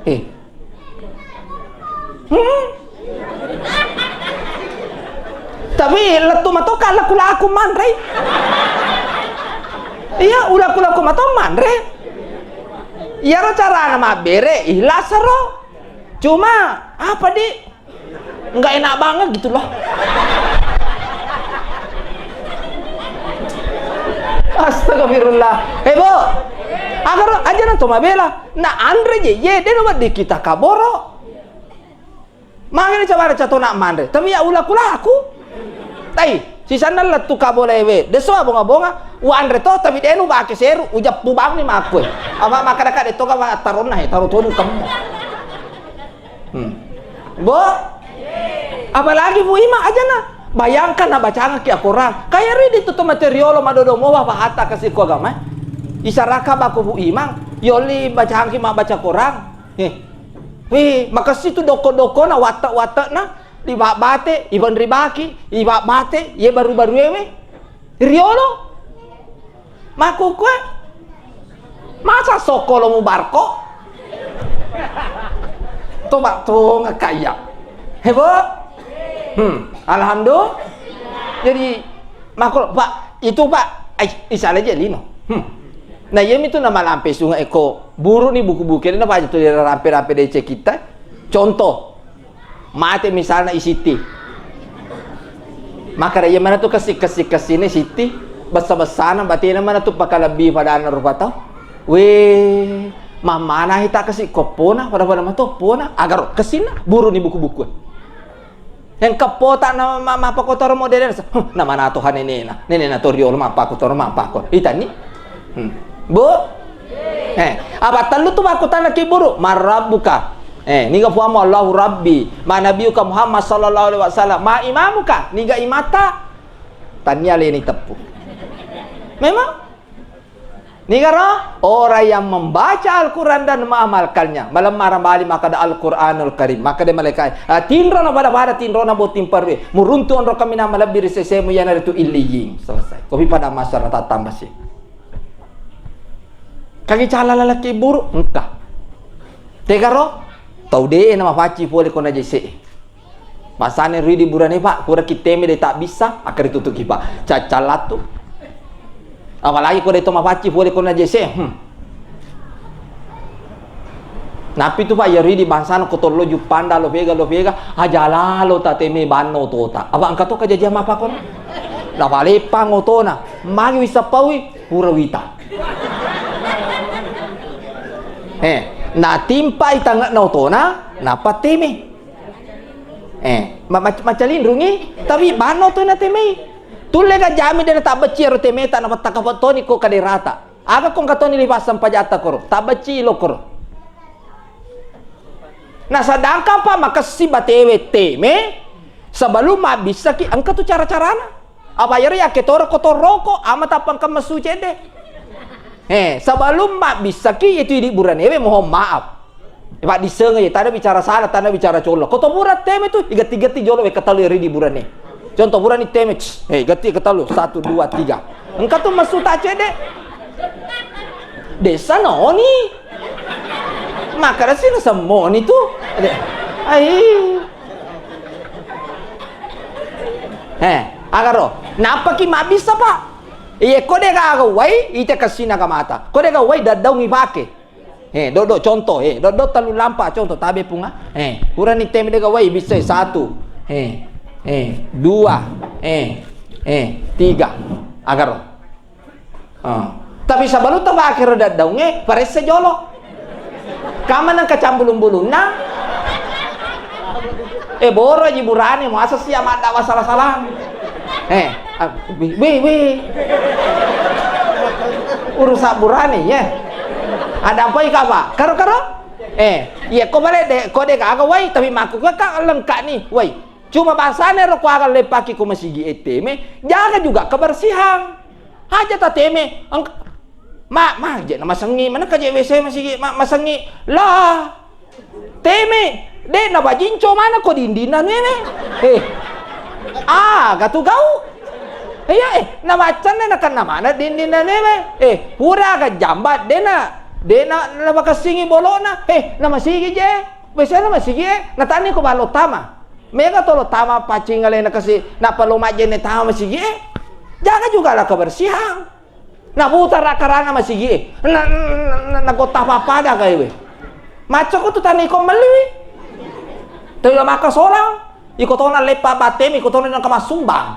Eh. Hmm? Tapi lettu matoka laku-laku manre. Iya, ulaku-laku mato manre. Iyaro carana mabbere, ikhlas ro. Cuma apa di? Nggak enak banget gitu loh. Astagfirullah. Eh, Bo. Agaro aja na to mabela. Na anre je, ye, de no wedding kita kaboro. Mangani coba ada catona manre. Tapi ya ulaku-laku. Tai, sisanna lettu kabolewe. Deso abonga-bonga, uanre to, tapi de nu bake seru, ujappu bang ni makku. Ama makkada-kada to ka taronna he, taro tonu kemmo. Hmm. Bo? Apalagi Bu Imang ajana. Bayangkan na bacangki Al-Quran. Kaya ridi tu, tu materiolo madodo mowa pahatta kasi ko agama. Isaraka bako Bu Imang. Yoli bacangki mabbaca Quran. Eh. Wih, makasih tu doko-dokona, watak-watakna. Di bate, iban ribaki, iba bate, ye baru-baru ewe. Riolo? Makkukue? Masa sokkolo mubarko? Toba tongekka iya. Hebo? Hmm, alhamdulillah. Jadi, makko, Pak, itu, Pak, ai, isala je lino. Hmm. Nah, iya mitu namalampe sunge eko buru ni buku-buku, na paja tu rampe-rampe dece kita. Contoh, mate misalna i Siti. Makkeda, iya mana tu kessi-kessi kessine Siti, bessa-bessana batena mana tu pakalebbi padanna rupa tau. We, mammana hita kessi koppona, pada-pada mato pona, agaro kessinna, buru ni buku-buku. Yang kepota na ma-, mappakotoro model, huh, na mana Tuhan nenena, nenena to riolo mappakotoro mappako. Itani? Hmm. Bu? Eh, apa tellu tu makkutana ki buru? Marabbuka? Eh, niga puammu? Allahu Rabbi. Ma nabiyuka Muhammad sallallahu alaihi wasallam? Ma imamuka? Niga imata? Tania leni teppu. Memang? Nigaro? Orang yang membaca Al-Quran dan mengamalkannya. Malemma rambali makkeda Al-Quranul Karim. Makkeda malaikat, ah, tinro na pada-pada tinro na botting parue. Muruntu onro kaminang malebbi ri sesemu iyanaritu illiyin. Selesai. Kopi pada masyarakat tambah sih. Kagi cala lalaki buru? Engka. Tegaro? Tau de na mapacci pole ko najese. Masane ridi burane, Pak, pura ki teme de tabbissa, akkari tutuki, Pak. Caccalattu. Apalagi ko de to mapacci pole ko najese. Hmm. Napi tu, Pak, ya ridi bangsana ko tollo juppanda lo pega, lo pega, aja lalo ta teme banno tota. Apa engka to kajajia mapakon? Napaleppang otona. Magi wisa paui, pura wita. Eh, natimpai tange'na otona, nappa teme. Eh, ma-, mac-, macalinrungi, tapi banno tu natemei. Tulle ga jami de natabbecci ero temeta, napattakapettoni ko kaderata. Aga ko engka toni lipassang pajatta koro, tabbecci lo koro. Nah, sedangkan pa makessi batewe teme, sebelum mabbissaki engka tu cara-carana. Apa yero yakke toro ko toroko, ama tappa engka messu cedde. Eh, sebelum mabbissaki itu idi buranewe, mohon maaf. Pak disenge ye, tanda bicara salah, tanda bicara colo. Ko to pura teme tu, igatti-gatti jolo we ketalu ri di burane. Contoh burani teme, eh, gatti ketalu, satu, dua, tiga. Engka tu messu ta cedde. Desa noni. Makkeda si nasemmoni tu. Ai. Eh, agaro. Nappaki mabbissa, Pak? Iye, ko de gaga wai, ite kessina ga mata. Ko de gaga wai, daddaung ipake. Eh, doddo contoh, eh, doddo tellu lampa contoh, tabe punga. Eh, purani teme de gaga wai, bissai satu. Eh, eh, dua, eh, eh, tiga. Agaro. Ah. Tapi sebelum tepake ro daddaungnge, paresse jolo. Kamana kacang bulung-bulungna? Eh, boro ji burane, masa sia maddawa salah-salah. Eh, ah, wih, wih, wih. Urusan burane, ya. Ada apa ika, Pak? Karo-karo? Eh, iya, ko bale de, ko de gaga wai, tapi makku ka lengkap nih, wai. Cuma bangsana ro kuaga leppaki ko masigi e teme, jaga juga kebersihan. Aja ta teme, engka, ma, ma, je na masengi, mana ka je W C masigi, ma, masengi. Lah, teme, de na bajinco mana ko dindinna nuwe. Eh, ah, gatu gau. Iya, eh, na maccanna na kenna mana dindinna nuwe. Eh, pura ga jambat, de na, de na, na bakessingi bolona. Eh, na masigi je, W C na masigi, eh, na tani ko balo tama. Mega tolo tama paccing alena kasi, nappa lo majjenne tama masigi e. Jaga juga lah kebersihan. Naputar akarana masigi e. Na, na, na, na gotta pappada kaiwe. Macco ko tu tani ko melliwi. Tapi maka solang. Iko tona leppa battemi, iko tona nangka massumbang.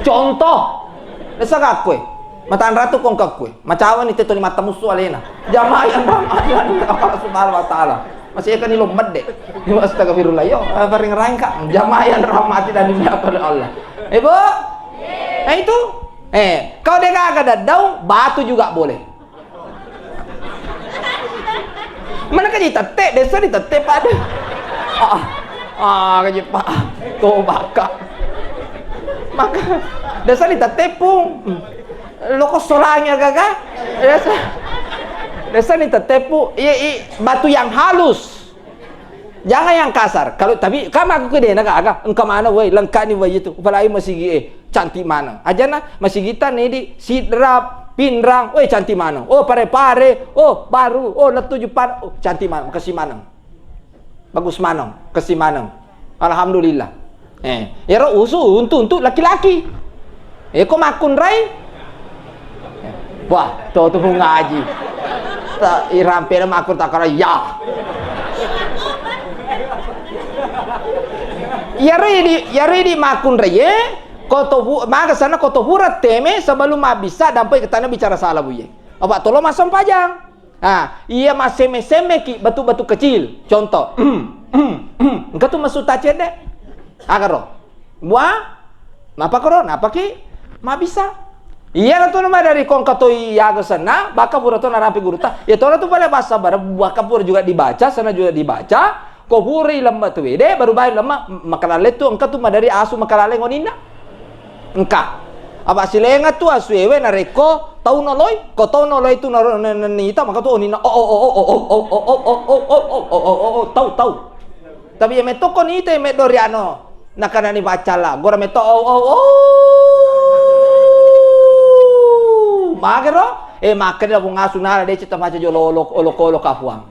Contoh. Desa kakkue. Matanra tu kong kakkue. Macawani te toni mattamussu alena. Jamaah yang rahmati Allah Subhanahu wa Ta'ala. Masih kan ilo medde. Astagfirullah, yo, eh, paring raing, Kak. Jamaah yang rahmati dan dimuliakan oleh Allah. Eh, Bu? Eh, itu. Eh, kau de gaga daddau, batu juga boleh. Mana ka ditette, desa ditette pada. Ah, ah. Ah, gaji pa. Tobakka. Maka, desa ni tateppung. Loko solangi aga-aga. Desa, desa ni tateppung. Iya, i, batu yang halus. Jangan yang kasar. Kalau, tapi, kama aku kedena aga-aga. Engka mana, woi, lengkap ni, woi, itu. Apalagi masigi, eh, cantik mana. Ajana, masigi ta ni di Sidrap, Pinrang, woi, cantik mana. Oh, Pare-Pare, oh, baru, oh, Letu Jepang, oh, cantik mana. Makasih mana. Bagus maneng, kesi maneng. Alhamdulillah. Eh, ero usu untuk, untuk laki-laki. Eh, ko makkunrai? Eh, wah, to tu ngaji. Ta irampe na makkun takara ya. Yari di, yari di makkunrai, eh? Ko to bu, maga sana ko to hura teme sebelum mabisa dampai ke tanah bicara salah buye. Apa tolo masempajang? Ah, iya massemme-semmeki batu-batu kecil. Contoh, engka tu masutta cedde. Agaro. Bua? Napa koro? Napa ki? Mabisa. Iya na tu nama dari kongka toi yaga senna, baka pura to narampe guruta. Ya tona tu pale basa bara, baka pura juga dibaca, sana juga dibaca. Ko pura i lemma tu wede, baru bae lemma, m-, makalalle tu engka tu madari asu makalalle ngoninna. Engka. Apa silenga tu asuewe narekko tau noloi, ko tau noloi tu naro-, ne-, ne-, nita maka tu onina, oh, oh, oh, tau, tau. Tapi ya metto ko nita ya meddo riano. Nakanani pacalla, gora metto, oh, oh, oh. Magero, eh, makkeda pung asu nala dece tamaca jolo olok-, olok-olok afuang.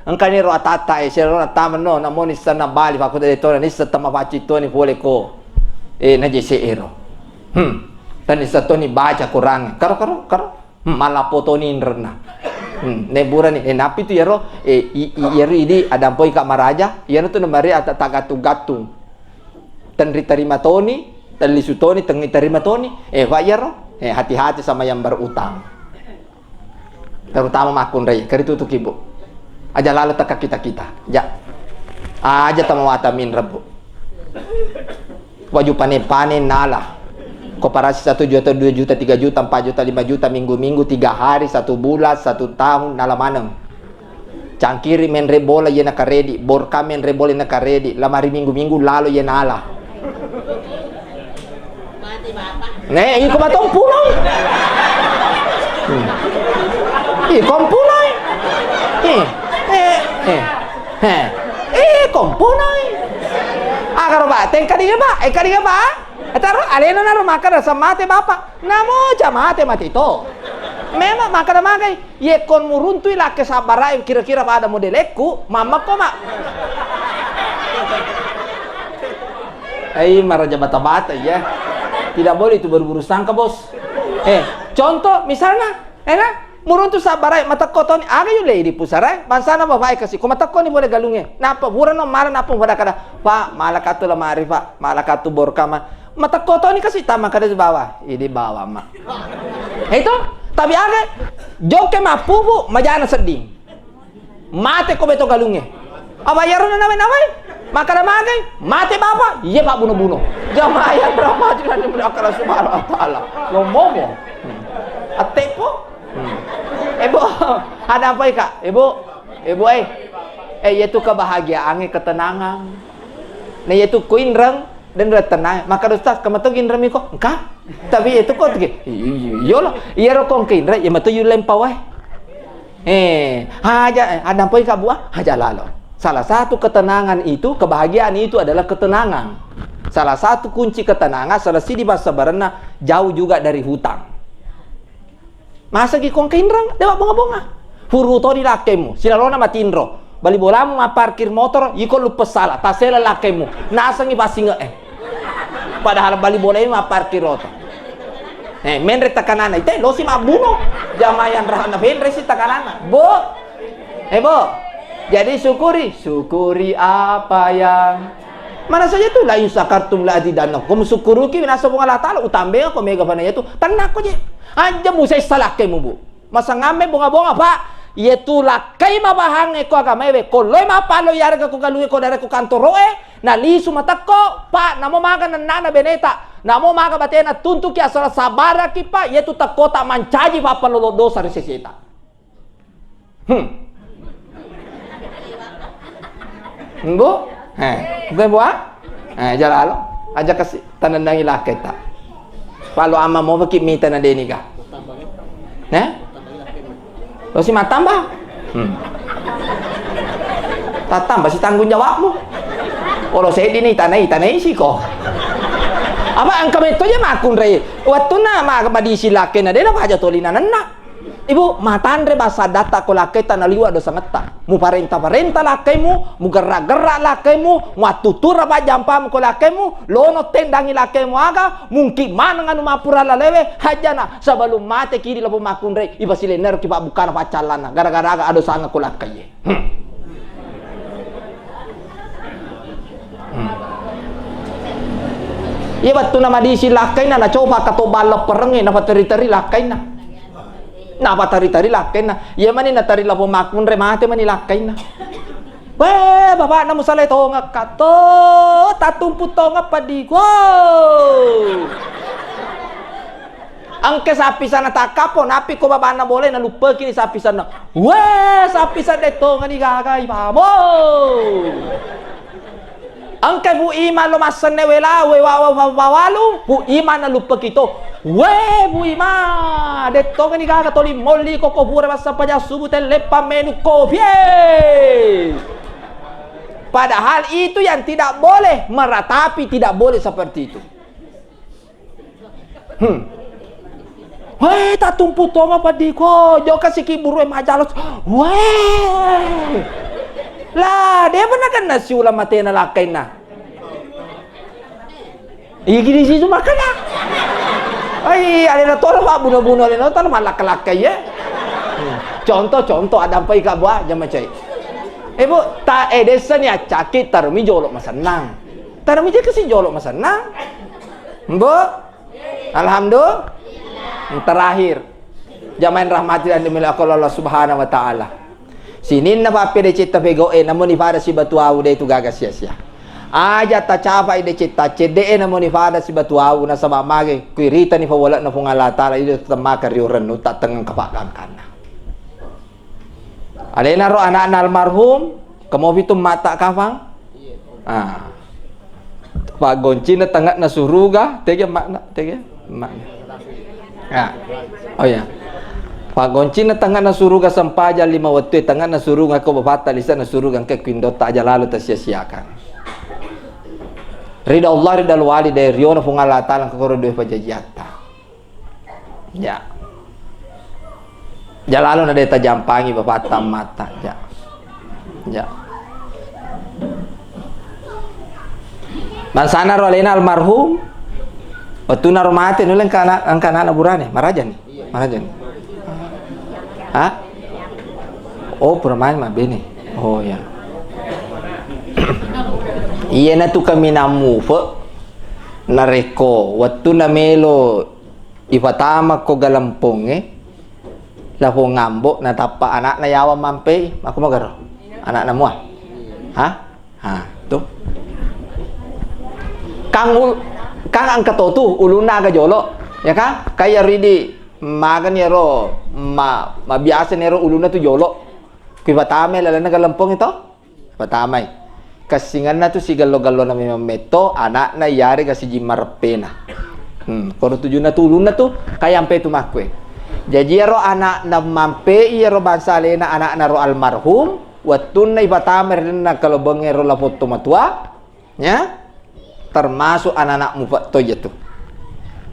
Engkani ro atatta e, sirona tamenno, namo nissenna bali, fakko de tona nisseng tamapaccing toni pole ko. E, najese ero. Hmm. Tanisseng toni baca Quran. Karo, karo, karo. Hmm, malappo toni inrenna. Hmm. Neburani, e, napi tu yero, e, i, i, yero idi adampoi ka maraja, yero tu namari ata-, tagattung-gattung. Tenri tarima toni, tellisu toni, tengi tarima toni. E, fa yero. E, hati-hati sama yang berutang. Terutama makkunrai, karitutuki, Bu. Aja lalo teka kita-kita. Ja. Aja tamawata minreng, Bu. Waju pane-pane nala. Koperasi satu juta, dua juta, tiga juta, empat juta, lima juta, minggu-minggu, tiga hari, satu bulan, satu tahun, nala maneng. Cangkiri menre bola, iya nakaredi. Borka menre bola, iya nakaredi. Lamari minggu-minggu, lalo, iya nala. Ne, iko matong puloi. Hmm. Iko puloi. Eh, eh, eh. Eh, iko puloi. Ah, karo ba, tengka dia ba, eh, kadiga ba. Taro alena naro maka rasa mate bapa. Namo ja mate mate to. Memang maka da magai. Ye kon muruntui lakke sabbarae kira-kira pada modelekku, mammekko, Mak. Ai, maraja bata-bata, iya. Tidak boleh itu berburu sangka, Bos. Eh, contoh, misalnya, eh, nah, muruntu sabbarae, matekko toni, aga yule di pusarae, bangsana bapak e kasi, ko matekko ni boleh galunge. Napa, burano mala napa pada kada, Pak, mala katu lemari, Pak, mala katu borkama. Matekko toni kasi tama kada sibawa. Idi bawa, Mak. Itu, tapi aga, jokke mappupu, majana sedding. Mate ko beto galungnge. Apa iyaro nawai-nawai? Makkeda magai? Mate bapa? Iya, Pak, buno-buno. Jamaah yang rahmati dan dimuliakan Allah Subhanahu wa Ta'ala. Lomomo. Hmm. Attepo? Hmm. Eh, Bu, ada apa, Kak? Eh, Bu. Eh, Bu, eh. Eh, yaitu kebahagiaan, ketenangan. Nah, yaitu kuinreng, dan udah tenang. Maka Ustaz, kamu tuh ginremi kok? Engkah? Tapi itu kok tuh, iya, iya, iya lah. Iya, rokong ke Indra, ya, matu yulem pawai. Eh, haja, eh, ada apa, Kak, buah? Haja lalo. Salah satu ketenangan itu, kebahagiaan itu adalah ketenangan. Salah satu kunci ketenangan, salah sidi bahasa barenna, jauh juga dari hutang. Masagi kong kainreng, dewa bonga-bonga. Huru toni lakkemu, silalona matinro. Bali bolamu mapparkir motor, iko lupa salah, tasela lakkemu. Nasengi passinge e. Padahal bali bolai mapparkir oto. Eh, menre tekanana, ite losi mabbuno. Jamaah yang rahana menre si tekanana. Bo, Eh, Bu, jadi syukuri, syukuri apa yang mana saja tu, la in syakartum la azidannakum. Ko musyukuruki, nasa Puang Allah Taala, utambe ko mega fana yatu. Tenang ko je. Aja musai salakkemu, Bu. Masangamme bonga-bonga, Pak. Yetu lakkai mabahang e ko agamae we. Ko loi mapalo yarega ko galue ko dare ko kantoro e. Na lisu matekko, Pak, namo maga nennana beneta. Namo maga batena tuntuki asala sabaraki, Pak. Yetu tekkota mancaji, Pak, palolo dosa ri seseta. Hmm. Mbo, Eh, bukan buah? Eh, jalalo. Aja kasi tanendangi lakkaita. Palo amma mo paki mita na deni ga. Eh? Lo si matamba? Hmm. Tatamba si tanggung jawabmu. Olo seddi ni tanai, tanai siko. Apa engka metto je makunrai. Wattunna ma-, madisi lakkaina dena paja toli nanenna. Ibu, matanre basa datta ko lakkaita naliwa dosangetta. Muparenta-parenta lakkaimu, mugerra-gerra lakkaimu, muattutura pajjampamu ko lakkaimu, lono tendangi lakkaimu aga, mungki maneng anu mappura lalewe, hajjana sebelum mate kidi lapo makkunrai, ipasilenneroki pabbukana paccallanna, gara-gara aga adosanga ko lakkaiye. Hmm. Hmm. Iya wettunna madisi lakkaina, nacoba katobang lepperengnge, napateri-teri lakkaina. Napateri-teri lakkaina. Iya mani nateri lapo makkunrai, mate mani lakkaina. Weh, bapakna musalai tongeng katto, tattumpu tongeng peddiku. Engka sappisana takkappo, nappi ko babanna bolae, naluppekini sappisanna. Weh, sappisan de tongeni gaga ipamo. Engka Bu Iman lo massenne wela, we wa-, wa-, wa-, wawalu, Bu Iman naluppeki to. Weh, Bu Iman, de tongeni gaga toli molli koko pura massappa jassubu telleppa menu kopie. Padahal itu yang tidak boleh, meratapi tidak boleh seperti itu. Hmm. Weh, tattumpu tongeng peddiku, jokka siki burue majalos. Weh. Lah, de pernah kena siula matena lakkainna. Iya gini sih cuma kena. Ai, alena tolo, Pak, bunuh-bunuh alena tolo malakka-lakka ya. Hmm. Contoh, contoh ada apa ika buah jama cai. Eh, Bu, ta eh desa ni acaki tarumi jolo masennang. Tarumi je kasi jolo masennang. Bu, Alhamdulillah. Terakhir, jamaah yang rahmati dan dimuliakan Allah Subhanahu wa Ta'ala. Sininna pappedecetta pego'e, namuni pada sibatu awu de tu gaga sia-sia. Aja tacapai decetta cedde'e, namuni pada sibatu awu, nasaba mage kuiritani fawala'na Puang Allah Ta'ala, ido temmaka riurennu, tak tengang kapagangkanna. Alena ro anakna almarhum, kemopi tu mata kafang. Ah. Paggoncinna tengahna suruga, tege makna, tege makna. Ah. Oh ya. Paggoncinna tengahna suruga sempajang lima wettu, tengahna suruga ko bapatta lisanna suruga engka kuindotta aja lalu tasia-siakan. Ridha Allah, ridha wali dari riona Puang Allah Ta'ala koro dua pajajiatta. Ya. Jalalo na de tajampangi bapatta matta. Ya. Ya. Bangsana ro alena almarhum, wettunna ro mate nulle engka ana-, engka anakna burane, marajani. Marajani. Ha? Oh, pura mani mabbene. Oh ya. Iyana tu kaminang mufe narekko wettunna melo Ipatama ko galempongnge, lapong ambo, natappa anakna yawa mampei, makko magaro? Anakna mua? Ha? Ha, tu. Kang ul-, kang engka to tu, ulunna aga jolo, ya kan? Kaya ridi, magani ero, ma-, mabiasa nero ulunna tu jolo. Kui patama lalenna galempong itu. Patamai. Kessingenna tu sigello-gellona memang metto, anakna iyarega sijing mareppena. Hmm, koro tujunna tu ulunna tu, kayampe tu makkue. Jaji iyaro anakna mampei, iyaro bangsa alena anakna ro almarhum, wettunna ipatama ri lalenna kalobengnge ro lapotto matua, ya, termasuk anak-anak mupa to iya tu.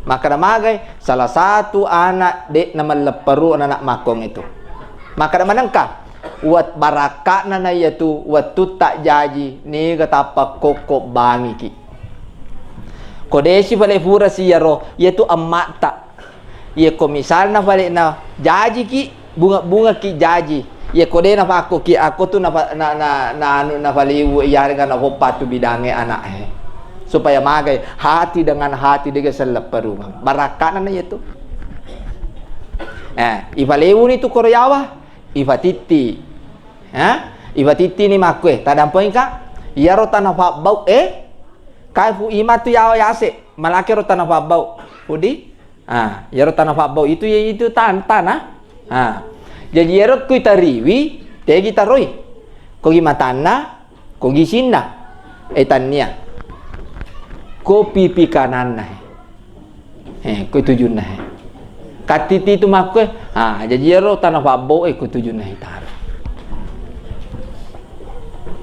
Makkeda magai, salah satu anak de'na mallepperu anak-anak makkong itu. Makkeda manengka, wat-, barakka'na na iya tu, wettu ta jaji, niga tappa kokko bangiki. Ko desi pale pura si iyaro, iya tu emma'ta. Iya ko misalna pale na jajiki, bunga-bungaki jaji. Iya ko de napakkoki, akko tu napa-, na, na, na anu nafaliwu, iyarega napoppatu bidangnge anakhe. Supaya magai hati dengan hati dega sellepperungeng. Barakka'na na iya tu. Eh, ifalewuni tu koro yawa, ifatitti. Ha? Ifatittini makkue, tadampoingka? Iyaro tana fabbau, eh? Kai fu ima tu yawa yase, malakero tana fabbau. Fudi? Ah, iyaro tana fabbau itu, ya itu tan-, tanah. Ah. Jaji iyaro kui tariwi, tegi taroi. Kogi matanna, kogi sinna. Eh, tannia. Ko pipi kananna, he. Eh, ko tujunna, he. Kattiti tu makko, eh. Ah, jaji ero tana fabbo, eh, ko tujunna, he, taro.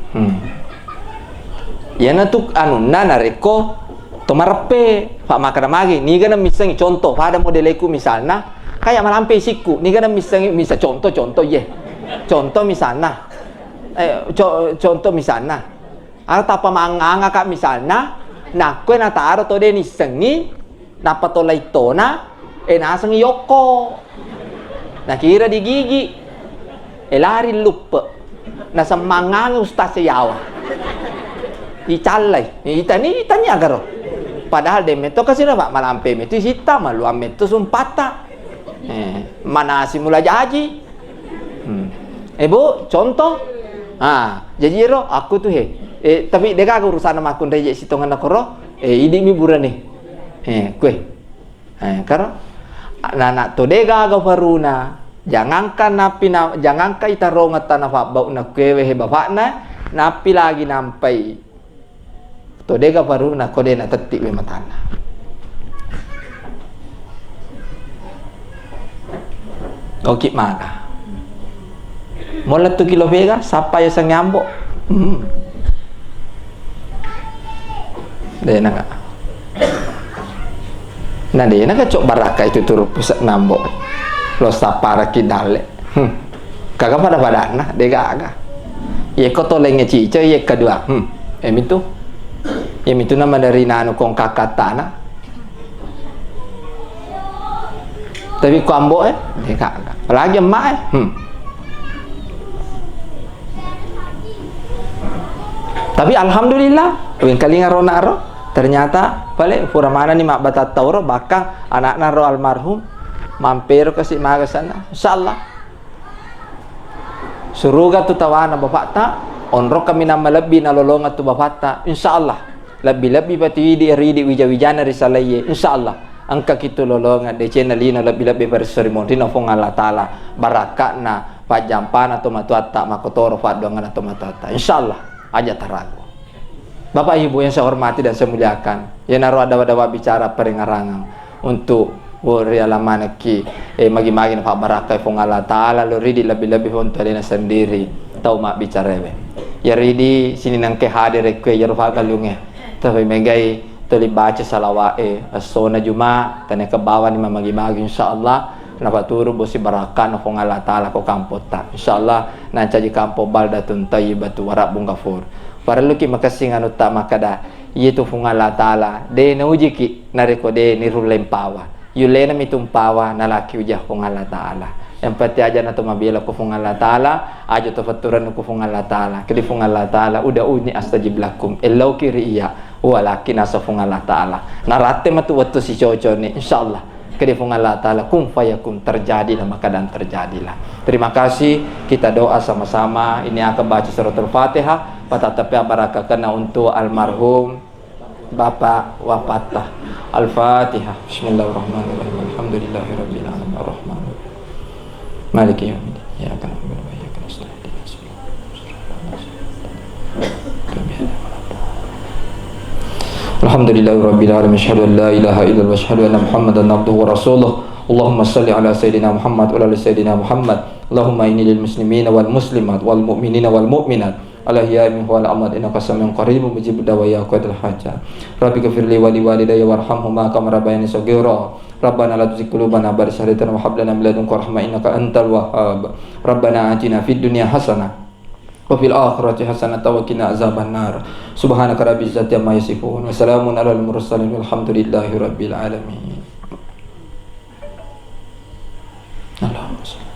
Hmm. Iyana tu anunna narekko to mareppe, fa makkeda magi, niga na missengi, contoh, pada modeleku misalna, kaya malampe isikku, niga na missengi, misal contoh, contoh, ye. Contoh misalna. Eh, co-, contoh misalna. Aro tappa manganga ka misalna, nakkue nataro to de nissengi, nappa to laittona, e naseng yokko. Nakira digigi, e lari luppe. Nasemmangangi ustaz yawa. Icallai, itani, itani agaro. Padahal de metto kasina, Pak, malampe metto isitta, maluang metto sumpatta. Eh, manasi mula jaji. Hmm. Eh, Bu, contoh? Ah, jaji ero aku tu, he. Eh, tapi de gaga urusanna makkunrai je sitongenna koro. Eh, idi mi burane. Eh, kue. Eh, karo. Nana to de gaga faruna. Jangankan napi na, jangankan itarongeng tana fabbau na kuewe he bapakna, napi lagi nampai. To dega faruna ko de natetti we matanna. Oki maga. Mola tu kilo vega, sapa ya sangyambo. Hmm. De naga. Na de naga cok baraka itu turu pusat nambo. Lo saparaki dalle. Hmm. Kaga pada-padanna, de gaga. Yekko tolengnge cica, ye kedua. Hmm. Emitu. Yemitu nama dari nanu kong kakatana. Tapi ko ambo e, de gaga. Apalagi emak e. Hmm. Tapi alhamdulillah, wengkalinga ro naro, ternyata pale pura manani mabbatatta oro, bahkan anakna ro almarhum mampero kasi maga sana. Insyaallah. Suruga tu tawana bapakta, onrokka minang malebbi nalolongeng tu bapakta, insyaallah. Lebbi-lebbi pati idi ridi wija-wijana ri salaiye, insyaallah. Engka kitu lolongeng decena lino lebbi-lebbi paresso ri monrina Puang Allah Taala, barakatna pajjampana to matuatta makotoro fadduanganna to matuatta, insyaallah. Aja taragu. Bapak Ibu yang saya hormati dan saya muliakan, iyanaro ada-ada bicara perengarangan untuk wori alamanekki, eh, magi-magi nafabbarakkai Puang Allah Taala, lo ridi lebbi-lebbi untuk alena sendiri, tau mabbicara we. Ya ridi sini nangke hadir kue, ya rufa galunge. Tapi megai toli baca salawat e, essona Juma, tane kebawani mamagi-magi, insyaallah, napaturu bosi barakatna Puang Allah Taala ko kampotta. Insyaallah, nancaji kampo baldatun thayyibatu wa rabbun ghafur. Parelluki makessing anutta makkada, iyatu Puang Allah Taala, de naujiki narekko de nirulleng pawa. Yullena mitu mpawa nalaki uja Puang Allah Taala. Yang penting aja na to mabela ko Puang Allah Taala, aja to fatturan ko Puang Allah Taala. Kedi Puang Allah Taala, ud'uni astajib lakum. Ellauki ri iya, walaki nasa Puang Allah Taala. Naratte matu wettu sicoconi, insyaallah. Kede Puang Allah Taala, kun fayakun, terjadilah maka dan terjadilah. Terima kasih, kita doa sama-sama. Ini akan baca suratul Fatihah, patatepe abarakakena untuk almarhum Bapak wapatta. Al-Fatihah. Bismillahirrahmanirrahim. Alhamdulillahirabbil alamin. Arrahmanirrahim. Maliki yaumiddin. Iyyaka na'budu wa iyyaka nasta'in. Ihdinas siratal mustaqim. Alhamdulillahirabbil alamin. Asyhadu an la ilaha illallah wa asyhadu anna Muhammadan abduhu wa rasuluh. Allahumma shalli ala sayyidina Muhammad wa ala ali sayyidina Muhammad. Allahumma inni lil muslimina wal muslimat wal mu'minina wal mu'minat al ahya'i minhum wal amwat innaka samiun qaribun mujibud da'wat ya qadil hajat. Rabbi ghfirli wa li walidayya warhamhuma kama rabbayani shaghira. Rabbana la tuzigh qulubana ba'da idh hadaytana wa hab lana min ladunka rahmah innaka antal wahhab. Rabbana atina fid dunya hasanah wa fil akhirati hasanatan wa qina azabannar. Subhanaka rabbil izzati amma yasifun. Wa salamun alal mursalin walhamdulillahi rabbil alamin. Allahumma shalli.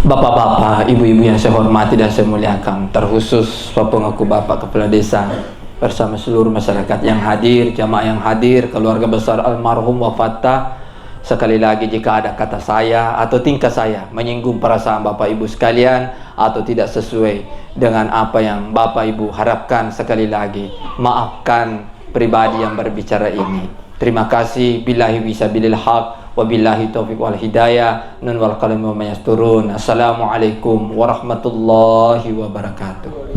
Bapak-bapak, ibu-ibu yang saya hormati dan saya muliakan, terkhusus Bapak ngaku Bapak Kepala Desa bersama seluruh masyarakat yang hadir, jamaah yang hadir, keluarga besar almarhum wafatta, sekali lagi jika ada kata saya atau tingkah saya menyinggung perasaan Bapak Ibu sekalian atau tidak sesuai dengan apa yang Bapak Ibu harapkan, sekali lagi maafkan pribadi yang berbicara ini. Terima kasih. Billahi wisabilil haq. Wabillahi taufiq wal hidayah. Nun wal qalami wa ma yasturun. Assalamualaikum warahmatullahi wabarakatuh.